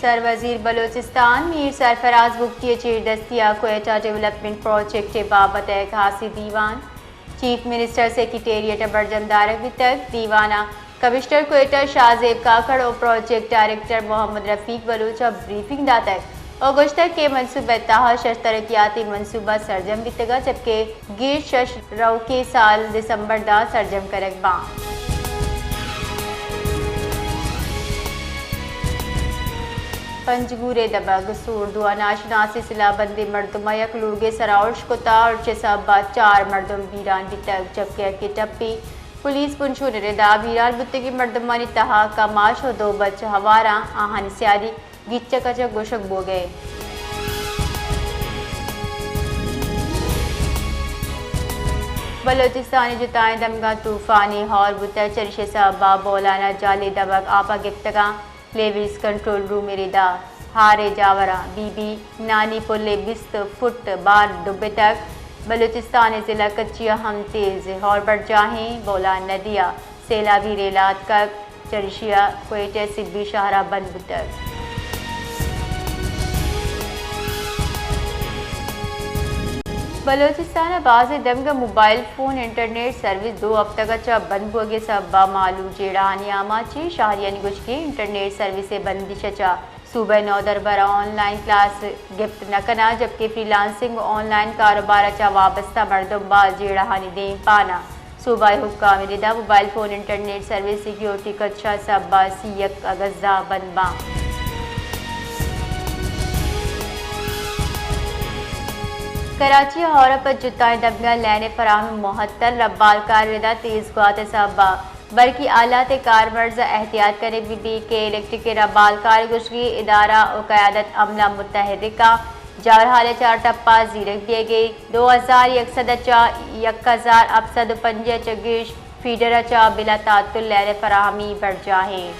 سروزیر بلوچستان میر سرفراز بگٹی ءِ چیردستی ءَ کوئٹہ ڈویلپمنٹ پروجیکٹ ءِ بابت ءَ خاصی دیوان، چیف منسٹر سیکرٹریٹ ءَ برجم دارگ بیتگ۔ دیوان ءَ کمشنر کوئٹہ شاہ زیب کاکڑ ءُ پروجیکٹ ڈائریکٹر محمد رفیق بلوچ ءَ بریفنگ داتگ ءُ گوشتگ کہ منصوبہ ءِ تہا شش ترقیاتی منصوبہ سرجم بیتگ ءَ، جبکہ گیش شش روکی سال دسمبر ءَ سرجم کنگ باں۔ پنجگور ءِ دمگ سوردو ءَ ناشناسیں سلاہ بندیں مردم ءَ یک لوگے سرا ارش کتا، ارش ءِ سبب ءَ چار مردم بیران بیتگ، جبکہ یکے ٹپی۔ پولیس پنچو ءِ ردا بیران بوتگیں مردمانی تہا کماش ءُ دو بچ ہوار آں، آہانی سیادی گچک ءَ چہ گوشگ بوگ ءَ۔ بلوچستان ءِ جتائیں دمگاں طوفانی ہور بوتگ، چریشی ءِ سبب ءَ بولان ءَ جہلی دمگ آپ ءَ گپتگ آں، لیویز کنٹرول روم ءِ ردا ہار ءِ جاوراں بی بی نانی پل ءِ بیست فٹ بار ڈبتگ۔ بلوچستان ءِ ضلع کچی ءَ ہم تیز ہور برجاہیں، بولان ندی ءَ سیلابی ریل ءَ آتکگ، چریشی ءَ کوئٹہ ءِ سبی شہر ءَ بند بوتگ۔ بلوچستان ءِ بازیں دمگ ءَ موبائل فون انٹرنیٹ سروس دو ہفتگ ءَ چہ بند بوگ ءِ سبب ءَ مالو جیڑہانی آماچ ایں۔ شہریانی گوشگ ایں انٹرنیٹ سروس ءِ بندش ءَ چہ صوبہ ءِ نودربراں آن لائن کلاس گپت نہ کناں، جبکہ فری لانسنگ ءُ آن لائن کاروبار ءَ چہ وابستہ مردم باز جیڑہانی دیم پاناں۔ صوبائی حکام ءِ ردا mobile phone internet service security Kech ءِ سبب ءَ سی یک اگست ءَ بند باں۔ کراچی ءَ ہور ءَ پد جتائیں دمگاں لین ءِ فراہمی معطل، ربالکار ءِ ردا تیز گوات ءِ سبب ءَ برقی آلات ءِ کارمرز ءَ احتیاط کنگ بہ بیت کہ الیکٹرک ءِ ربالکار ءِ گوشگ ایں ادارہ ءُ قیادت عملہ متحرک آں۔ جاورحال ءِ چار ٹپ ءَ زیرگ بیگ ءَ دو ہزار یک سد ءَ چہ یک ہزار ہپت سد ءُ پنجاہ ءَ چہ گیش فیڈر ءَ چہ بلا تعطل لین ءِ فراہمی برجاہ ایں۔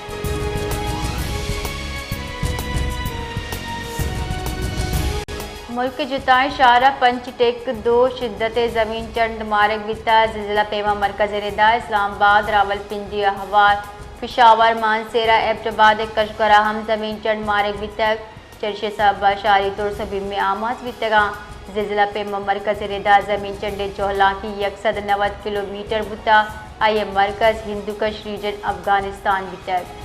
ملک ءِ جتائیں شہر ءَ پنچ ٹک دو شدت ءِ زمین چنڈ مارگ بیتگ۔ زلزلہ پیما مرکز ءِ ردا اسلام آباد، راولپنڈی ءِ ہوار، پشاور، مانسہرہ، ایبٹ آباد ءِ کشگور ءَ ہم زمین چنڈ مارگ بیتگ۔ چریشی ءِ سبب ءَ شہری ترس ءُ بیم ءَ آماچ بیتگ آں۔ زلزلہ پیما مرکز ءِ ردا زمین چنڈ ءِ جہلانکی یک سد نود کلومیٹر بوتگ۔ آئی ءِ مرکز ہندوکش ریجن افغانستان بیتگ۔